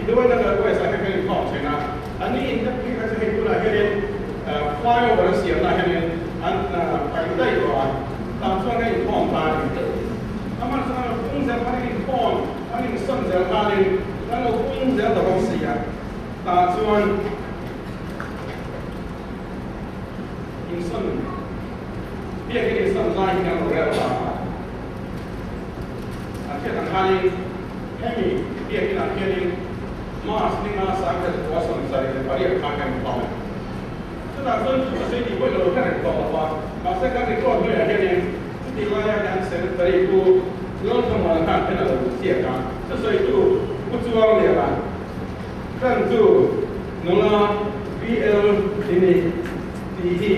Hiway Nagar West ah hian kan inkhawm thin a, an ni in te phei kha chu hei tunah hianin flyover an siamna ah hianin an paih daih tawh a, tah chuan kan inkhawm ta a ni. Amah chuan a pung zel khan an inkhawm, an insawn zel khanin kan lo pung zel ta bawk si a, tah chuan insawn biakin insawn lai hi kan lo rel ta a. A hriat ang khanin hemi biakinah hianin March ni nga 1978 khan kan inkhawm a ni. Chutah chuan thu a sei tih pawh i lo hre reng tawh lo va, mahse kan record hnuaiah hianin chutih laia kan secretary Pu Lalthamuana khan pen a lo ziak a, thusawitu Pu Chuangliana Tlantu nula BL Dini tih hi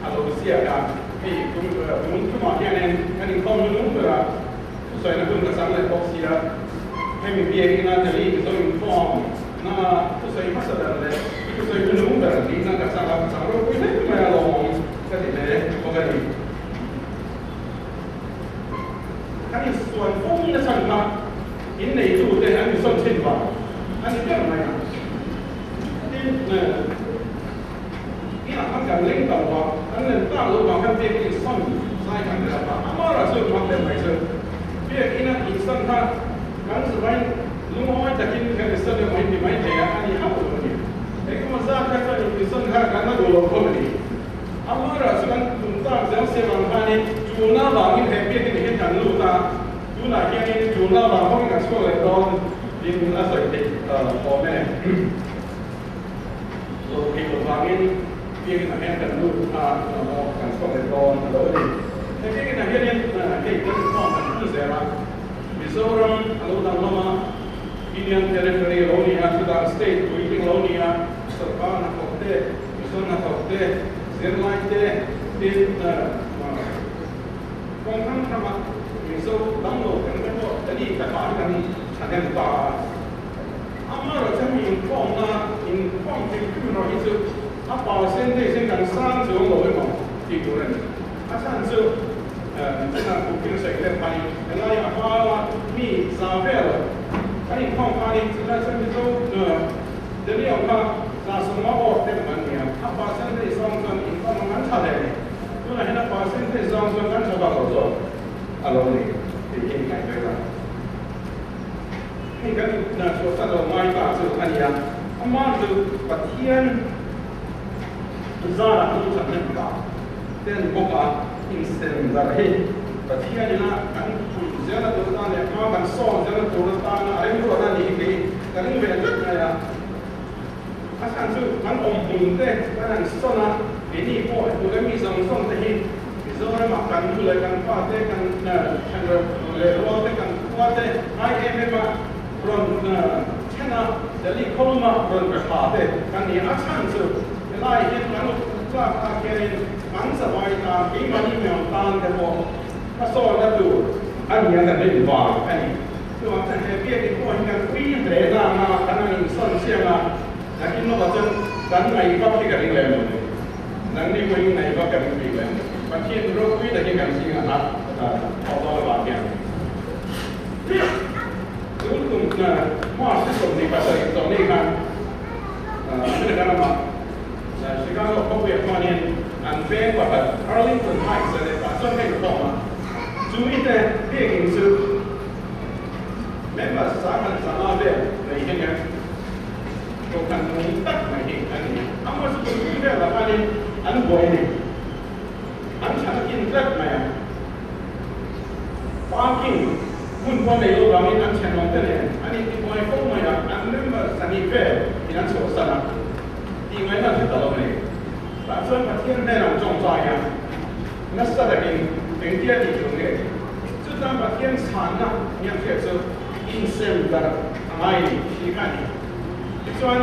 a lo ziak a, hei kum thumah hianin kan inkhawm hnunung ber a, thusawina hun ka chang leh bawk sia, hemi biakina Delhi Mizo inkhawm na thusawi hmasa ber leh thusawi hnunung ber nihna ka chang a, ka chang ropui hle mai a lawmawm ka ti hle bawk a ni. Kan insuan fum nasa kha inneitute an insawn thin vang a ni ber mai a. Tin, inah khan kan leng ta lo a, kan len tak loh vang khan biak insawn zai kan ni lo va, amara chu mak ber mai chu biak ina insawn kha kan zavain lungawi takin kan insawn emaw in ti mai thei a, a ni hauh lo a ni. Engemaw zat kha chuan insawn kha kan la duh lo khawp a ni. Amara chu kan tum tak zel siam ang khanin tulna vangin he biakinn hi kan lut a, tunah hianin tulna vang bawkin kan chhuak leh dawn tiin a sawi theih awm e. Lo theih loh vangin biakinnah hian kan lut a, kan chhuak leh dawn a lo a ni. He biakinnah hianin hei kan inkhawm kan hmu zel a, Mizoram a lo danglam a, Union Territory a lo ni a, chutah state puitling a lo ni a, sorkar hnathawk te, Mizo hnathawk te, zirlai te, tin kawng hrang hranga Mizo damlo kan te pawh Delhi takah hi kan thahnem ta a. Amaherawhchu hemi inkhawmna, inkhawm hrim hrim erawh hi chu a percentage in kan sang chuang lo emaw tih tur a ni. A chhan chu chutah kum sawi leh phain helai a hmala mi za vel kan inkhawm khanin chulai chuan Mizo Delhi ang kha 30 awk te an ni a, a percentage zawng chuan inkhawm ang an tha hle a ni. Tunah hian a percentage zawng chuan kan tha vak lo zawk a lo ni tih hi ngaihtuah ila. Hei kan chhuahsan lo ngai ta chu a ni a, amah chu Pathian zarah lu that hnem ta te a ni bawk a, insem darh hi Pathian ina kan phun zelna tur atan leh hma kan sawn zelna tur atana a remruat a ni hi kei ka ring ve tlat mai a. A chhan chu kan awm hmun te kan han sawn a, keini pawh tuna mi zawng zawng te hi Mizoramah kan nu leh kan pa te, kan thenreuh leh rual te, kan khua te ngai em em a rawn then a, Delhi khawluma rawn pe thla te kan ni a. A chhan chu helai hian kan tlak ah khianin kan zavai tan, keimahni hmel tan te pawh hmasawnna tur a ni a kan rin vang a ni. Chuvang chuan he biakin pawh hi kan ui hle dan a, kan han insawn chiang a, nakin lawkah chuan kan ngaih vak hi ka ring lem lo ni. Nangni pawhin ngaih vak ka ring bik lem lo. Pathian ropui takin kan zingah a thawh dawn avang hian tun kum March ni 27 chawlhni khan America ramah Chicago khawpuiah chuanin an veng pakhat Arlington Heights a leh tah chuan ka inkhawm a. Chu mite biakin chu members 1500 vel nei hi nia, kohhran nung tak mai hi an ni. Amah chu kum pui velah khanin an buai a ni. An chhan a kin tlat mai a. Parking hmun pawh nei lo vangin an thenawm te nen an intibuai fo mai a, an member 200 vel in an chhuahsan a, tih ngaihna an hre ta lo a ni. Tah chuan Pathian hnenah an tawngtai a. Nasa takin engtia tih tur nge? Chuta Pathian chhanna hian hriat chu insem darh a ngai ni tih kha a ni. Tichuan,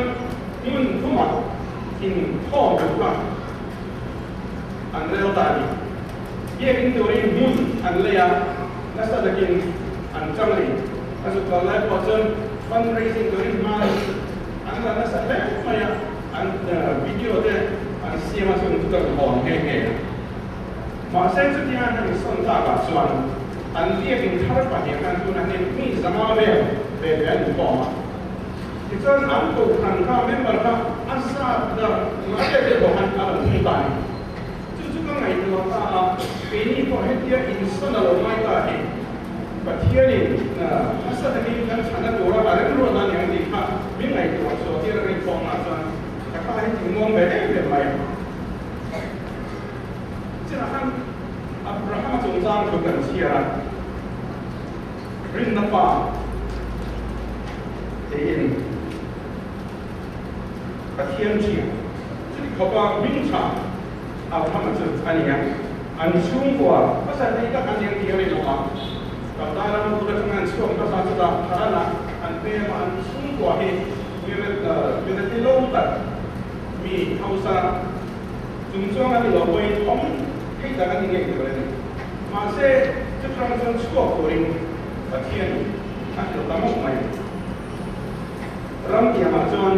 hmun thumah inkhawm duh kha an rel ta a ni. Biakinn turin hmun an lei a, nasa takin an chang a ni. A zuk kal lai pawh chuan fundraising turin hma an la nasa hle mai a, an video te an siam a chung chu kan hawn nghe nghe a. Mahse chutia an han insawn takah chuan an biakin thar pahnih khan tunah hian mi 500 vel ve ve an inkhawm a. Tichuan an kohhran kha member kha a zat dar ngai leh leh pawh khan a rawn thung ta a ni. Chu chu ka ngaihtuah ta a, keini pawh hetia insawn a lo ngai ta hi Pathianin hmasa takin kan chhana tura a remruat a ni ang tih kha min ngaihtuah chhuah tir a rinkhawmna chuan ka kha hi tihmuang ve em em mai. Chinah khan Abrahama chungchang thu kan chhiar a, rinna pa tiin Pathian thiam chuti khawpa hming tha Abrahama chu a ni a, an chhungkua hmasa thei tak an ni ang tih a rinawm a, Kaltai ram bul atanga an chhuak hmasa chutah Haran-a an pem a, an chhungkua hi mi reti lo tak mi hausa Chung chuang a ni lo pawhin awm thei tak a ni ngei tur a ni. Mahse, chutang chuan chhuak turin Pathian a hrilh ta mawp mai. Ram tiamah chuan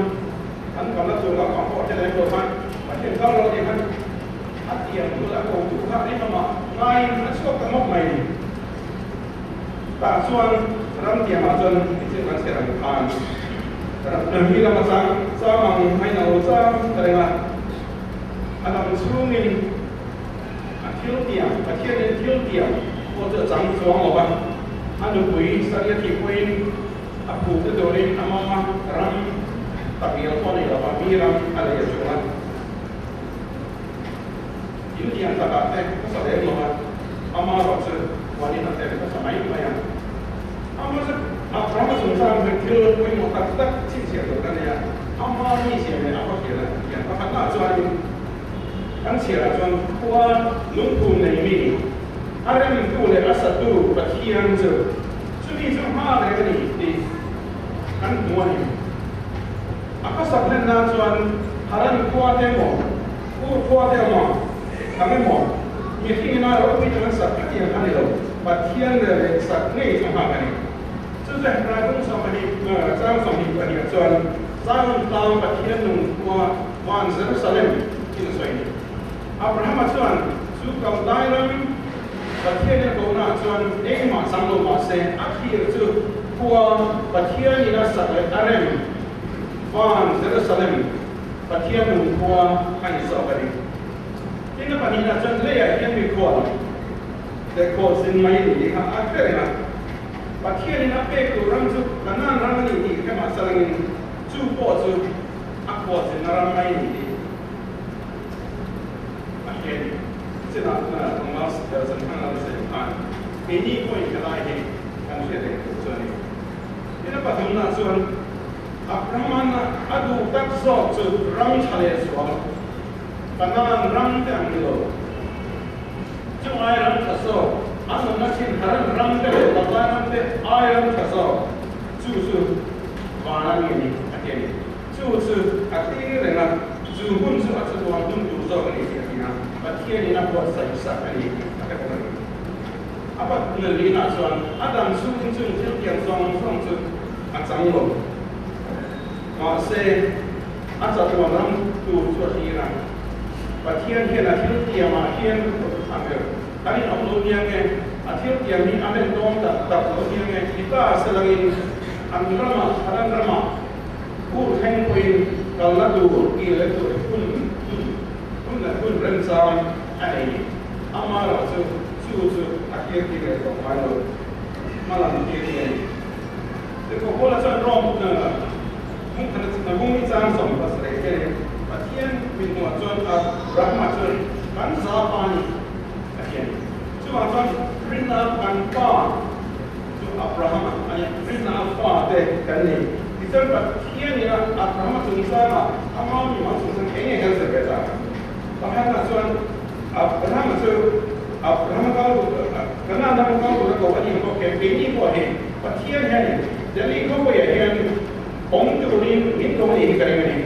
an kalna tur a kang pawh hre lem lo khan Pathian kal rawh tih khan a tiam tur a ko tu kha rinawmah ngaiin a chhuak ta mawp mai ni. Tah chuan ram tiamah chuan nichin kan chhiar ang khan ram hi lam a chang chang ang a inang lo chang ta reng a, a dam chhungin a thil tiam, Pathianin thil tiam pawh chu a chang chuang lo va, a nupui Sari a thih pawhin a phuk te turin ama ram takngial pawh a nei lo va, mi ram a lei a chuang a. In lian takah te ka sa lem lo a, ama erawh chu huanin a tel ka sa mai mai a. Ama chu Abrahama chungchang hi thil pawimawh tak tak chhinchhiah tur ka nei a, ama mi siam leh a khawhriat a hian pakhatnaah chuanin kan chhiarah chuan khua lungphum nei mi a remtu leh a satu Pathian chu chumi chu hma reng a ni tih kan hmu a ni. A khawsak hlen nan chuan Haran khua te emaw, Ur khua te emaw, ang emaw, mihring ina ropui tak an sak khatiang a ni lo, Pathian rel leh sak ngei chu nghak a ni. Chu chu Hebrai bung 20, chang 22 chuan Zion tlang Pathian nung khua van Jerusalem in a sawi a ni. Abrahama chuan chu Kaldai ram Pathian in a kohnaah chuan engmah chang lo mah se a thlir chu khua Pathian in a sak leh a rem van Jerusalem Pathian nung khua a ni zawk a ni. Tin a pahnihna chuan leiah hian mikhual leh khualzin mai a ni tih kha a hre reng a. Pathian in a pek tur ram chu Kanaan ram a ni tih hre mah salangin chu pawh chu a khualzinna ram mai a ni tih A hriat chinah tlangval Zanthan lam sawi khan keini pawhin helai hi kan hriat reng tur chu a ni. Tin a pathumna chuan Abraham-a a duh tak zawk chu ram tha leh zual, Kanaan ram te ang ni lo. Chung ai ram tha zawk, a nunna thin Haran ram te leh Laban ram te ai ram tha zawk chu chu van a ni a ni, a ti a ni. Chu chu a tling reng a, chu hun chu a chatuan hun tur zawk a ni tih a ti a, Pathianin a buatsaih sak a ni tih a hre bawk a ni. A patnalina chuan a dam chhungin chung thil tiang zawng zawng chu a chang lo. Mahse, a chatuan ram tur chu a thlir a. Pathian hian a thil tiamah hian a ber kan inawm lo nia nge, a thil tiam hi a hlen dawn tak tak lo nia nge ti ta selangin an ramah, Haran ramah, Ur thleng pawhin kalna tur kir leh tur hun hun hun leh hun remchang a nei ni. Amaherawh chu chu chu a kir tir leh tawh ngai lo. Hma lam kir hi a ni. Tirhkoh Paula chuan Rom hmun khat a bung i chang 17 hianin Pathian mithmuhah chuan Abrahama chuan kan za pa a ni a ti a ni. Chuvang chuan rinna kan pa Chu Abrahama a nia, rinna a fate kan ni. Tichuan Pathian ina Abrahama chungchangah ama mimah chungchang eng nge kan zir ve ta? Pakhatna chuan Abrahama chu Abrahama kal Kanaan rama kal tura ko a ni ang bawk hian keini pawh hi Pathian hianin Delhi khawpuiah hian awm turin min ko a ni hi ka ring a ni.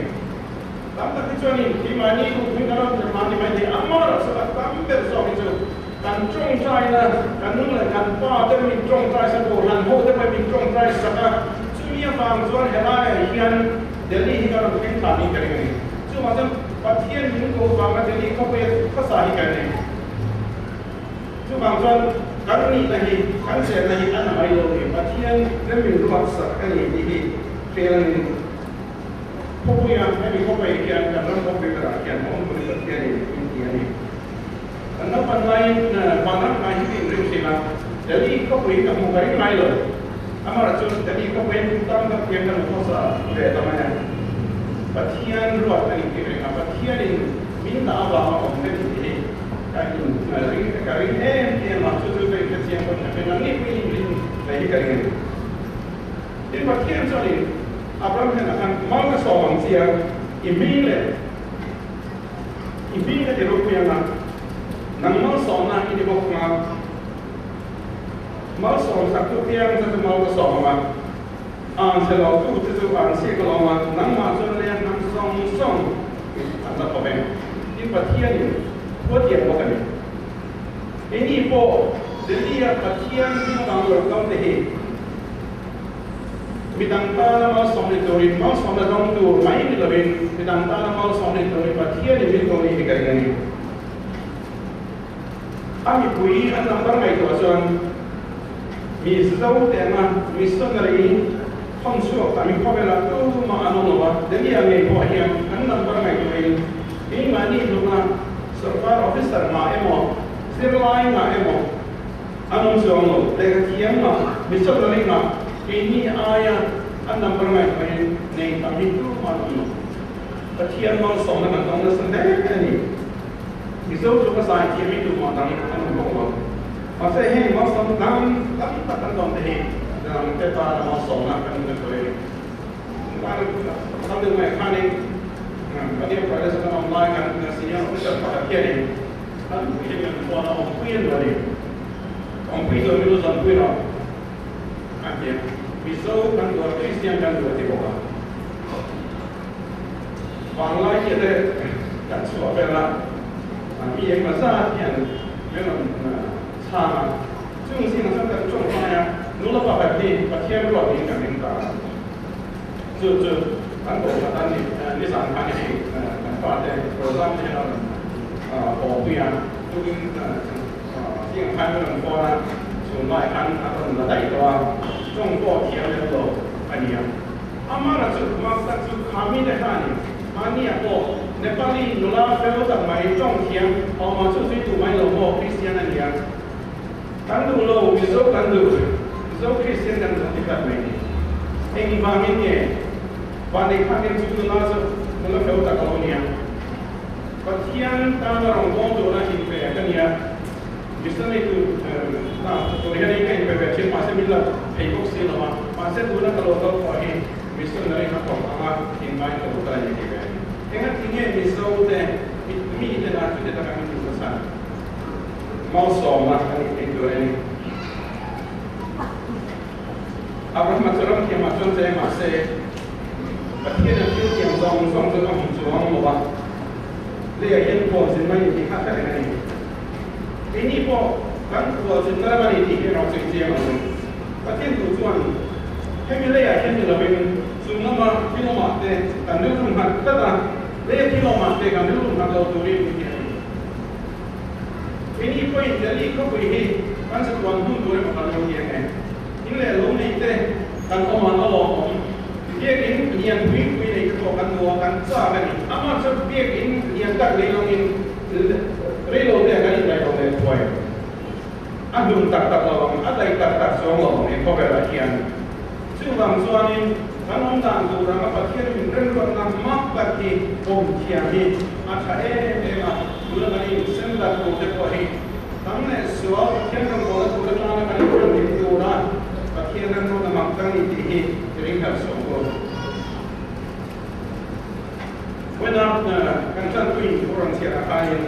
Tam tak hi chuanin keimahni duhthawin kan rawn tir mahni mai thei, amaherawhchu chu a tam ber zawk hi chu Kan tawngtaina, kan nu leh kan pa te min tawngtai sak aw, hlan ho te pawhin min tawngtai sak a, chumi avang chuan helaiah hian Delhi hi kan rawn thleng thla niin ka ring a ni. Chuvang chuan Pathian min ko vanga Delhi khawpuia khawsa hi kan ni. Chuvang chuan kan nihna hi, kan chenna hi a na mai lo ni, Pathian rem min ruat sak a ni tih hi hriat a ni. Khawpuia hemi khawpei hian kan ram khawpui berah hian a awm turin Pathianin min ti a ni. Kan naupan laiin vanram kai hi ka inring thin a, Delhi khawpui ka hmuh ka ring ngai lo. Amaherawhchu Delhi khawpuiin kum tam tak hian ka lo hmasa ve ta mai a. Pathian ruat a ni tih reng a, Pathianin min dah avanga awm ka ni tih hi ka inring ka ring em em a, chu chu ka inhrechiang pawhin ka hre nang ngei pawhin inring mai hi ka ring a ni. Tin, Pathian chuanin Abraham hnenah khan, Mal ka sawm ang chia, i hming leh i hming ka ti ropui ang a, nang malsawmna i ni bawk ang a, malsawm sak tu piang che chu mal ka sawm ang a, an chhe lo tu che chu an chhiak alawm a, nangmah chuan leng hnam zawng zawng an la tawp em? Tin, Pathianin thu a tiam bawk a ni. Keini pawh Delhi-a Pathian hming avang lo kal te hi midang tana malsawm ni turin, malsawmna dawng tur mai ni lovin, midang tana malsawm ni turin Pathianin min ko ni hi ka ring a ni. A mipui an number ngaihtuah chuan mi zo te anga missionary thawn chhuak tam hi khawvelah tumah an awm lo a, Delhi-ah ngei pawh hian an number ngaihtuahin keimahni hlutna Sorkar officer ngah emaw, zirlai ngah emaw an awm chuang lo. Lehkha thiam ngah, missionary ngah, keini aia an number ngaihtuahin nei tam hi tumah an awm lo. Pathian malsawmna kan dawng nasa hle a ni. Mizo tluka zai thiam hi tumah dang an awm bawk lo. Mahse heng malsawmna dang tam tak kan dawn te hi dangte tana malsawmna kan ni na tur a ni. Kan deuh mai khanin Madhya Pradesh kan awm lai khan senior officer pakhat hianin kan pui hi kan chuan a awmpui a ni a ni. Awmpui chuan min lo zanpui rawh a ti a. Mizo kan duh a, Kristian kan duh a ti bawk a. Vanglai hi te kan chhuah vel a, mi engmaw zat hian min rawn chhang a. Chung zingah chuan kan tawngtai a, nula pakhat hi Pathian ruat niin kan ring ta a. Chu chu kan kohhran a ni, nizan khan hei kan fate Rozam te hian a rawn haw pui a, tukin zingah khan min rawn phone a, chhun lai khan a rawn la daih tawh a, tawng pawh thiam lem lo a ni a. Amara chu mak tak chu Khami te kha a ni. Mahnia pawh Nepali nula fel tak mai tawng thiam awma chu zui duh mai lo maw Kristian a ni a. Kan duh lo, Mizo kan duh, Mizo Kristian kan duh ti tlat mai ni. Engvangin nge Vanei khatin chu nula chu nula fel tak a lo ni a. Pathian tana rawngbawng tura inpe ka ni a. Missionary tu na tur hian in ka inpe ve thin mahse min la thei bawk si lo a, mahse tuna ka lo kal pawh hi missionary hna thawk anga inngai ka lo kal a ni tih ve a ni. Enga ti nge Mizo te mi te na chute taka min duh hmasa malsawmna kan nih theih tur a ni. Abrahama chu ram thiamah chuan che mahse Pathian a thil thiam zawng zawng chu a hmu chuang lo a, leiah hian khualzin mai ni tih kha hre reng a ni. Keini pawh kan khualzin na ram a ni tih hi erawh chei chiang ang. Pathian tu chuan hemi leiah hian ni lovin chung lama thil awmah te kan rilru nghat tlat a, leia thil awmah te kan rilru nghat lo turin min ti a ni. Keini pawhin Delhi khawpui hi kan chatuan hmun tur emaw kan lo ti ang e. In leh lo nei te kan awm an a lawmawm. Biakinn lian pui pui nei te pawh kan duh a, kan chak a ni. Amah chu biakinn lian tak lei lawngin reilo te ah kan indaih lo leh thuai. A hlun tak tak lo ang, a daih tak tak chuang lo ang he khawvelah hian. Chuvang chuanin kan awm dan tur anga Pathian min remruatna mak tak hi awm thiam hi a tha em em a, tuna kan insem dan tur te pawh hi tam leh sual Pathian rawngbawlna tur atana kan inhriattir tura Pathian remruatna mak tak a ni tih hi i ring hlauh sual tur. Vawiina kan tanpuiin thu rawn chhiat ah khanin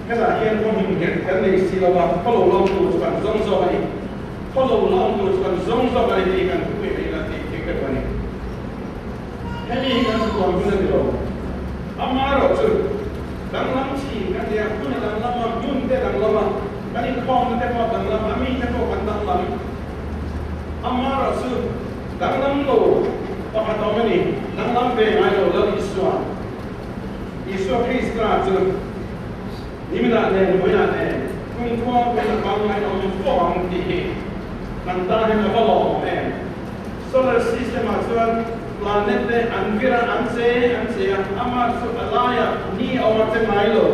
hetah hian khaw hmun nghet kan nei si lo a, khaw lo lawm tur chu kan zawng zawk a ni. Khaw lo lawm tur chu kan zawng zawk a ni tih kan thupui mai ila tih hi ka duh a ni. Hemi hi kan chhuan hun a ni lo. Amaherawh chu danglam chin kan nia, hun a danglam a, hmun te a danglam a, kan inkhawmna te pawh a danglam a, mi te pawh kan danglam. Amaherawh chu danglam lo pakhat awm a ni, danglam ve ngai lo Lal Isua. Isua Krista chu niminah nen vawiinah nen kumkhua pawhin a pangngai awm fo ang tih hi kan tan hian a va lawmawm em. Solar system ah chuan Planet te an vir a, an che an che a, amah chu a laiah ni a awm a che ngai lo.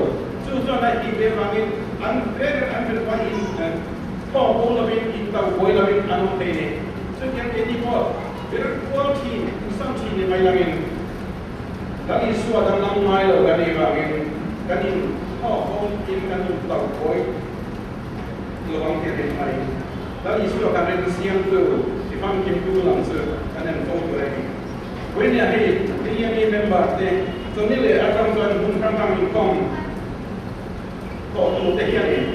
Chu chuan a hip avangin an ver an vir pahin thawk bo lovin intauh buai lovin an awm thei a ni. Chutiang keini pawh vir kual thin, insam thin ni mai langin Lal Isua danglam ngai lo kan nih vangin kan in thawk bo in kan intauh buai lo ang tih a rin mai. Lal Isua kan rin siamtu, i famkimtu lam chu kan en fo tur a ni. Vawinia hei BME member te chawni leh atang chuan hun hrang hrang inkhawm tawh tur te hianin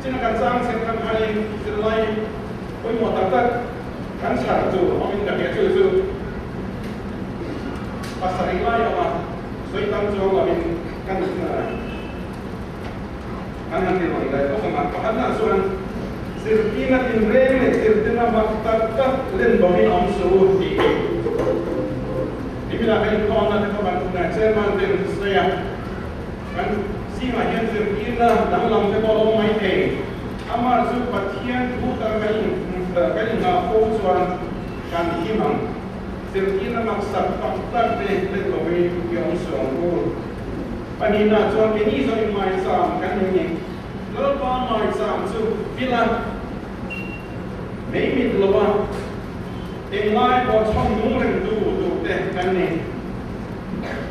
china kan chang chhek hrang khanin zirlai pawimawh tak tak kan chhar tur awmin ka hria chu chu pasarih lai awm a sawi tam chuang lovin kan An han ti rawn daih bawk ang a, pakhatna chuan zirtirna tinreng leh zirtirna mak tak tak len bawkin awm suh u tih hi. Niminah kan inkhawmna te pawh kan chairman ten an sawi a, kan zingah hian zirtirna danglam te pawh a awm mai thei. Amah chu Pathian thu tak kan inngah fo chuan kan him ang. Zirtirna maksak tak tak te len bawkin i awm suh ang u. Pahnihna chuan keini zawng in maicham kan nei ni. Lalpa maicham chu vila mei mit lova englai pawh chhawm nung reng tu tur te kan ni.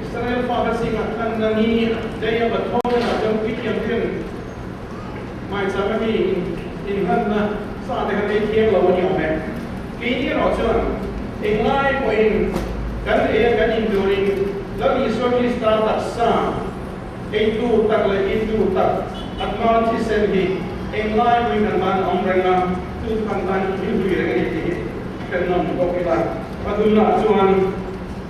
Israel fate zingah khan na ni Day of Atonement ah chuan puithiam ten maicham a mi inhlanna sa te khan ei thiang lo a ni awm e. Keini erawh chuan englai pawhin kan ei a kan in turin Lal Isua Krista taksa eitu tak leh intu tak Atma thisen hi englai pawhin kan tan a awm reng a, chu chu kan tan i hlui reng a ni tih hi hrenawm bawk ila. Pathumnaah chuan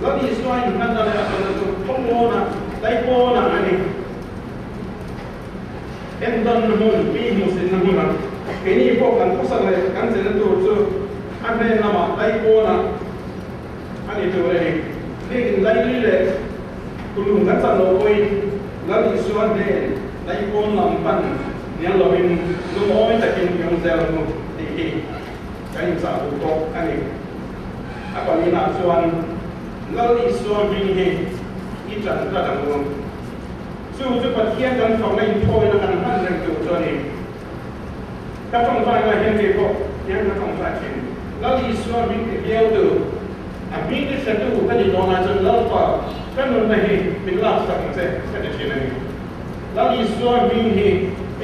Lal Isua inhlanna leh a kalna chu khawmuana taipawnah a ni. Endanna hmun, mi hmuhsitna hmuna keini pawh kan khawsak leh kan chenna tur chu a hnen lamah taipawnah a ni tur a ni. Biakin laili leh kulung kan chan loh pawhin Lal Isua hnen taipawn lam pan hnial lovin lungawi takin i awm zel ang u tih hi kan inchah duh bawk a ni. A pahnihnaah chuan Lal Isua hming hi i ṭan tlat ang u. Chu chu Pathian kan fakna inthawina kan hman reng tur chu a ni. Ka tawngtai lai hian kei pawh hian ka tawngtai thin. Lal Isua hming ti viau tu, a hming ti hre tu ka nih dawn lai chuan Lalpa ka nunna hi min laksak ang che ka ti thin a ni. Lal Isua hming hi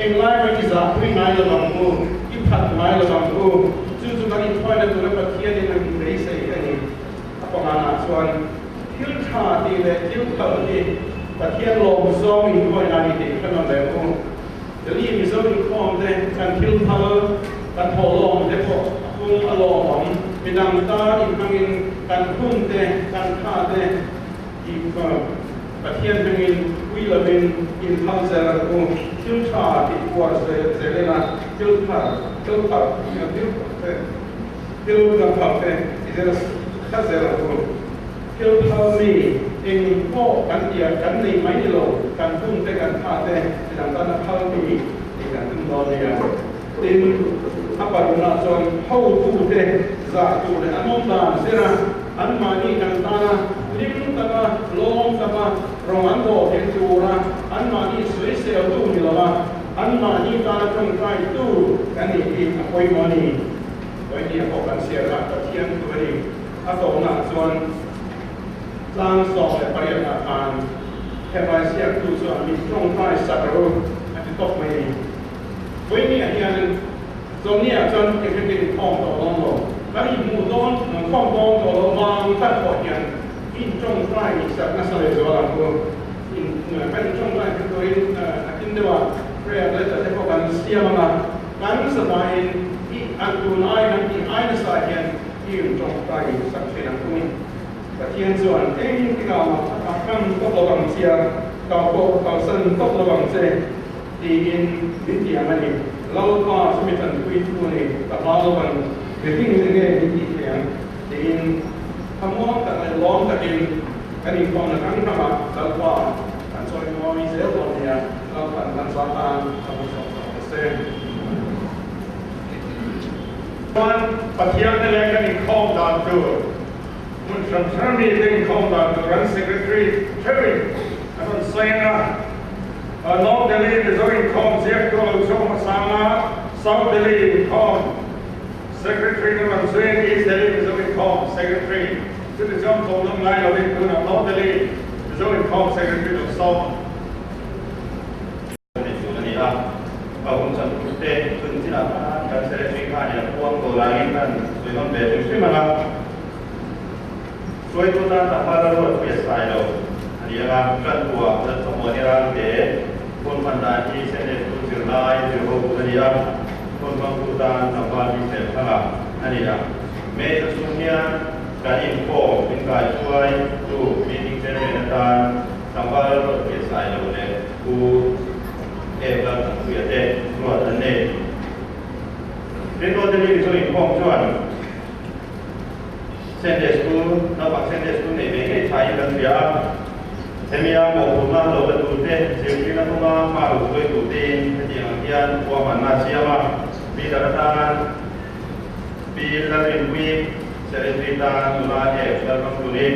englai mah i zahpui ngai lo ang u, i phat ngai lo ang u. Chu chu kan inthawina tura Pathianin a min beisei a ni. A panganah chuan thil tha tih leh thil phal hi Pathian lawm zawng inkhawina a ni tih hre nawn leh u. Delhi Mizo inkhawm te kan thil phal kan thawh lawm te pawh a pung a lawm ang. Midang tan inhmangin kan hun te kan tha te i Pathian hmangin pui lovin inphal zel ang u. Thil tha tih puar zel ila thil phal thil phal thil Thil kan phal te i zel kha zel ang u. Thil phal mi eng pawh kan tia kan nei mai ni lo, kan hun te kan tha te midang tana phal mi tih kan tum dawn nia. Tin, a parunah chuan hotu te zah tur leh an awm dan zir a, anmahni kan tana hlim taka lawm taka rawng an bawh theih tura anmahni sawiseltu ni lova anmahni tana tawngtaitu kan nih hi a pawimawh a ni. Vawinia pawh kan chhiar a, Pathian thu a ni. A tawhnaah chuan tlang 18 ah khan Hebrai siaktu chuan min tawngtai sak rawh u a ti tawp mai a ni. Vawinia hianin Chawlhniah chuan engtin inkhawm tawh dawn lo, kan inhmuh dawn, inkhawm dawn tawh lo vang tlat pawh hian intawngtai sak nasa leh zual ang u. Kan intawngtai theih turin a tin deuh a, prayer letter te pawh kan siam ang a. Kan zavaiin i an tun ai kan tih ai nasa hian i in tawngtai sak thin ang u. Pathian chuan eng tikah mah a hman tawp lo ang chia, kau pawh kalsan tawp lo ang che tiin min ti ang a ni. Lalpa chu mi tanpui thu a ni, ka hlau lo ang, mihring eng nge min tih thei ang tiin thlamuang tak leh lawm takin kan inkhawmna hrang hrangah Lalpa kan chawimawi zel dawn nia. Lalpan kan za tan a hmu chhuak chhuak ta se. Chuan Pathian te leh kan inkhawm dan tur. Hmun hran hran mi te inkhawm dan tur an Secretary theuhin an rawn sawi ang a. North Delhi Mizo inkhawm ziaktu a lo chhuak hmasa ang a, South Delhi inkhawm Secretary na rawn zui ang, East Delhi Mizo inkhawm Secretary chuti chuan thawh nawm ngai lovin tunah North Delhi Mizo inkhawm Secretary lo sawm ang. Ni tur a ni a, a hun chan tur te chun chinah khan kan Secretary khan i a puang tawh langin kan sawi nawn ve hrim hrim ang a, hruaitu tan tlangval a ruat pui a sai lo a ni ang a, tan tuah Lalthamuani Rangte phone hman dan hi Sunday School zirlai zir ho tur a ni a, phone hmangtu tan tlangval hi sel thanga a ni a, May thla chhung hian kan inkhawm min kaihruai tu meeting chairman atan tlangval a ruat pui a sai lo leh Pu Eva Thanpuia te ruat an nei. Rinawte mi Mizo inkhawm chuan Sunday School, naupang Sunday School nei ve ngei thain kan hria a. Hemia mawhphurhna lo la turte zirtirna kawnga hma lo hruai turtein hetiang ang hian huamanna a siam a. Leader atan Pi Lalrinpuii, Secretary tan Nula Eve Lalramhluni,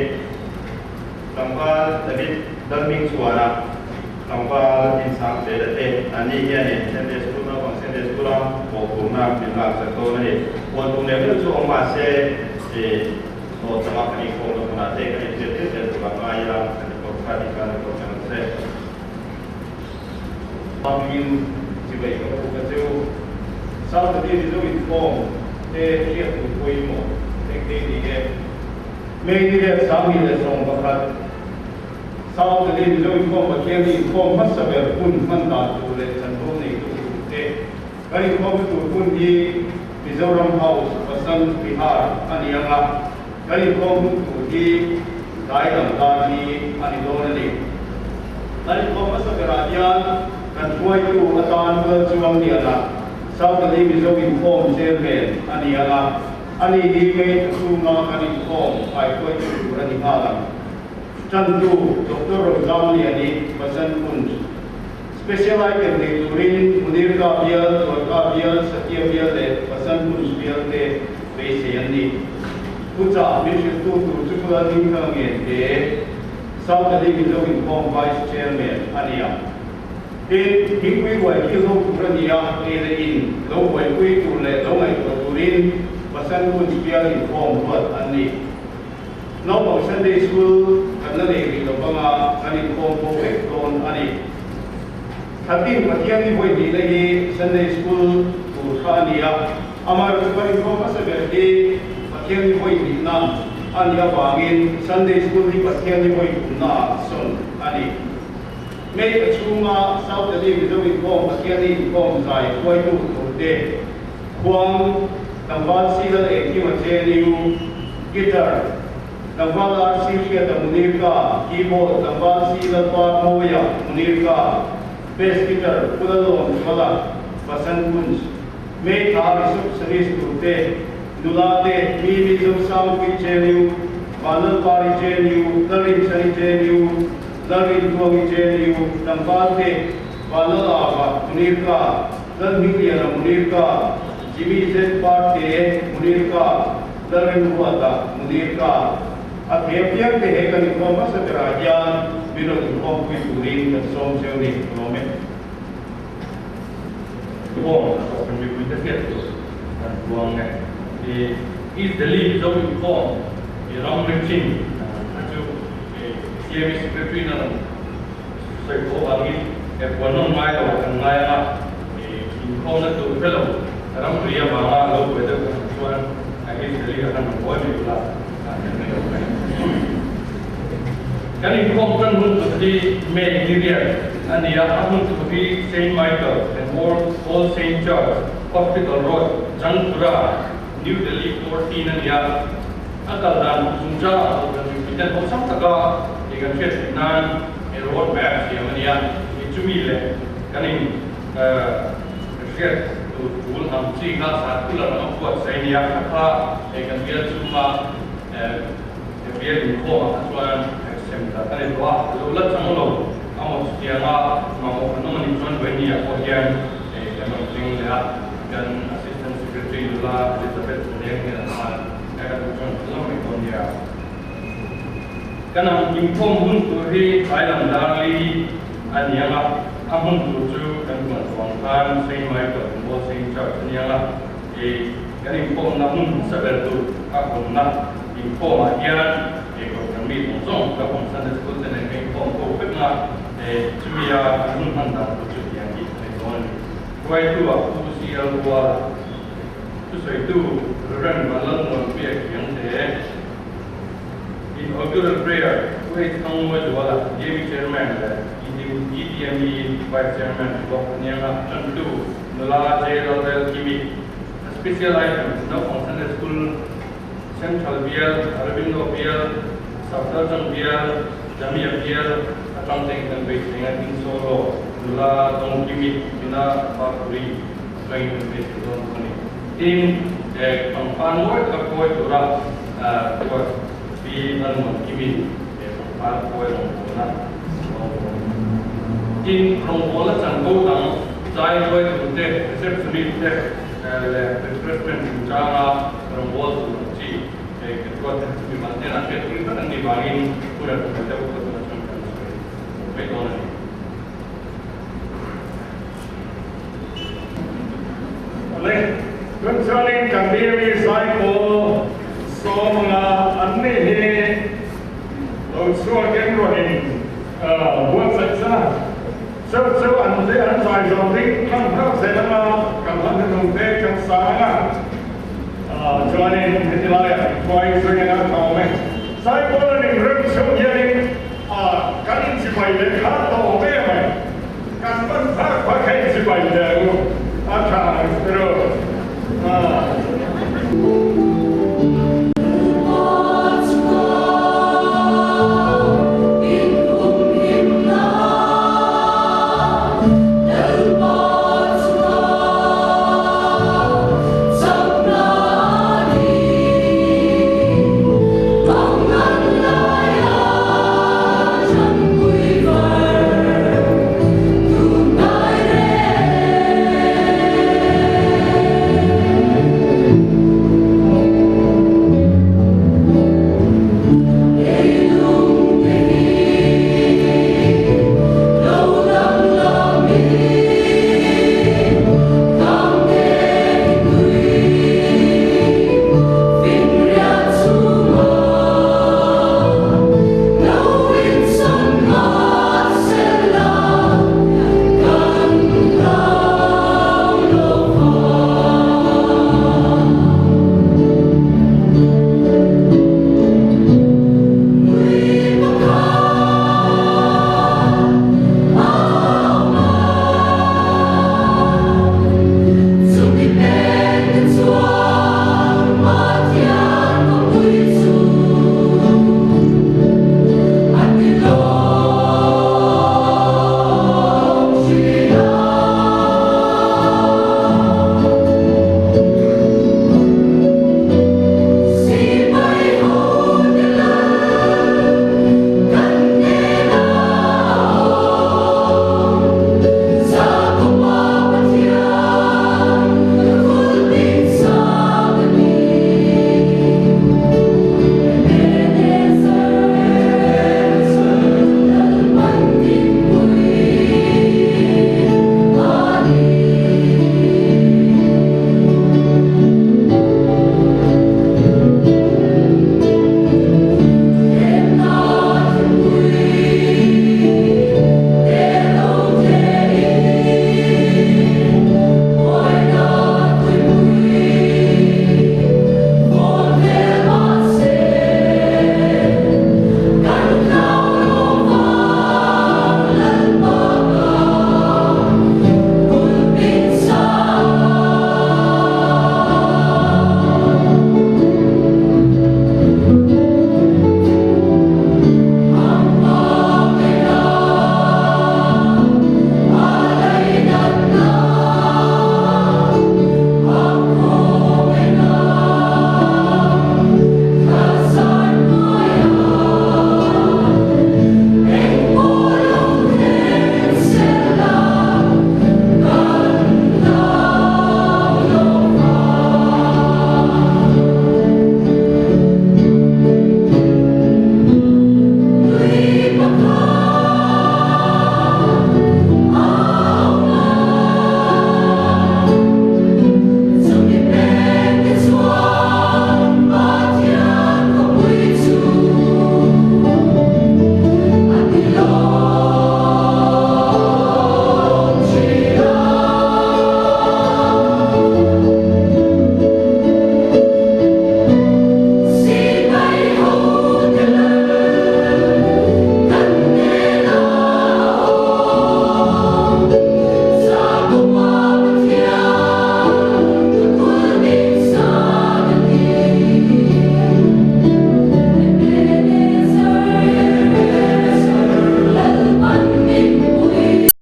Tlangval David Lalhmingchhuana, Tlangval Insang Zela te an ni hianin Sunday School naupang Sunday School-a mawhphurhna min laksak dawn a ni. Puan tum leh deuh chu awm mah se hlawh changa kan inkhawmna hmunah te kan inzirtir zel tur a ngai a, kan report kha dik a report kan ang che. Hmangin chibai ka puk a cheu. South Delhi Mizo inkhawm te hriat tur pawimawh engte ni e? May ni leh 2011, South Delhi Mizo inkhawm Pathian hi inkhawm hmasa ber hun hman dan tur leh chanvo neitu tur te. Kan inkhawmna tur hun hi Mizoram House, Vasant Vihar a ni ang a, kan inkhawm hun tur hi tlai lam dar hi a ni dawn a ni. Kan inkhawm hmasa berah hian kan hruaitu atan Lalchuang Liana, South Delhi Mizo inkhawm Chairman a ni ang a, Ani hi May thla chhunga kan inkhawm kaihruaitu tur a ni nghal ang. Ṭantu Doctor Rozamliani Basant Kunj. Special item nei turin Munir Ka bial, Dwarka bial, Satya bial leh Basant Kunj bial te beisei an ni. Thuchah min hrilhtu tur chu Pula Dingthanga ngen te South Delhi Mizo Inkhawm Vice Chairman a ni ang. Tin, thingpui huai kil ho tur a ni a, ei leh in lo buaipui tur leh lo ngaihtuah turin Basant Kunj bial inkhawm ruat an ni. Naupang Sunday School kan la nei rih lo vanga kan inkhawm bo vek dawn a ni. Thlatin Pathian ni vawi hnihna hi Sunday School tur kha a ni a, amaherawhchu kan inkhawm hmasa ber hi Pathian ni vawi hnihna a nih avangin Sunday School hi Pathian ni vawi thumnaah sawn a ni. May a chhunga South Delhi Mizo inkhawm Pathiani inkhawm zai hruaitu turte khuang tlangval Silal Engkima JNU, Guitar, tlangval RC Hriata Munirka, Keyboard, tlangval Silal Par Mawia Munirka, Bass Guitar, Pulalawm Zuala, Basant Kunj, May thla receptionist turte nula te Mimi Zosangpui JNU, Vanlalpari JNU, Lalrinchhani JNU, Lalrintuangi JNU, tlangval te Vanlalava Munirka, Lalhmingliana Munirka, Jimmy Z Parte Munirka, Lalremruata Munirka. A thei apiang te he kan inkhawm hmasa berah hian min rawn inkhawmpui turin kan sawm cheu ni lawm e. Inkhawm a thawk kan mipuite hriat tur kan puang e. East Delhi Mizo inkhawm i ram ri chin a chu CME Secretary na rawn sawi tawh avangin he puan nawm ngai lo kan ngai ang a, inkhawmna tur hre lo ram ri avanga lo buai deuh kan awm chuan East Delhi ah khan rawn buai mai ula kan nei awm mai. Kan inkhawm tan hun tur hi May ni riat a ni a, a hun tur hi Saint Michael and All Saint Church, Hospital Road, Jangpura, New Delhi 14 a ni a. A kal dan chungchangah pawh kan mipuiten awlsam taka ih kan hriat theih nan he road map siam a ni a, ih chumi leh kan in hriat tur tul ang chi kha circular anga buatsaih a ni a, kha kha hei kan bial chhunga bial inkhawm ah kha chuan sem darh a ni tawh a, lo la chang lo amaw chutianga mamawh kan awm a nih chuan Vaini-ah pawh hian kan rawn thleng leh a, kan Assistant Secretary nula Elizabeth Leng hian a hman. Kan ang inkhawm hun tur hi tlai lam dar li a ni ang a, a hmun tur chu kan puan chuang khan Saint Michael and All Saint Church a ni ang a, i kan inkhawmna hmun hmasa ber tur a hawnna inkhawmah hian i kohhran mi zawng zawng ka awm Sunday School te nen ka inkhawm ho vek ang a, chumi a kan hun hman dan tur chu tiang hi a ni dawn a ni. Hruaitu ah Pu CL Ruala, thusawitu Rev Vanlalmuanpuia Khiangte, Inaugural Prayer, Pu H Thangmuazuala, DME Chairman leh EDME Vice Chairman ni bawk a nia nga, Tantu Nula J Lalrel Kimi, A Special Items, Naupang Sunday School, Central Bial, Arabindo Bial, Safdarjung Bial, Jamia Bial atang te in kan beisei nga tin Solo Nula Dawng Kimi, Bina Bakuri atangin kan beisei dawn bawk a ni. Tin, pangpar mawi taka kawi tura tuar pi Lalmuan Kimi pangpar kawi rawngbawlna dawn. Tin, rawngbawlna chanvo dang zai hruai turte, receptionist te leh refreshment chungchanga rawngbawl tur ang chi kan ruat te chu mimal hnenah hriat tur vek an nih vangin hun a tum deuh ka tuna chuan kan sawi mai dawn a ni. Awle, tun chuanin kan BME Zaipawl sawmanga an ni hi lo chhuakin rawn in buatsaih sa cheu cheu an te an zai zawm ding hlang hlauh zel anga kan hla hnuhnung te kan sa anga chuanin heti laiah hruai zui anga ka awm e. Zaipawl an inrem.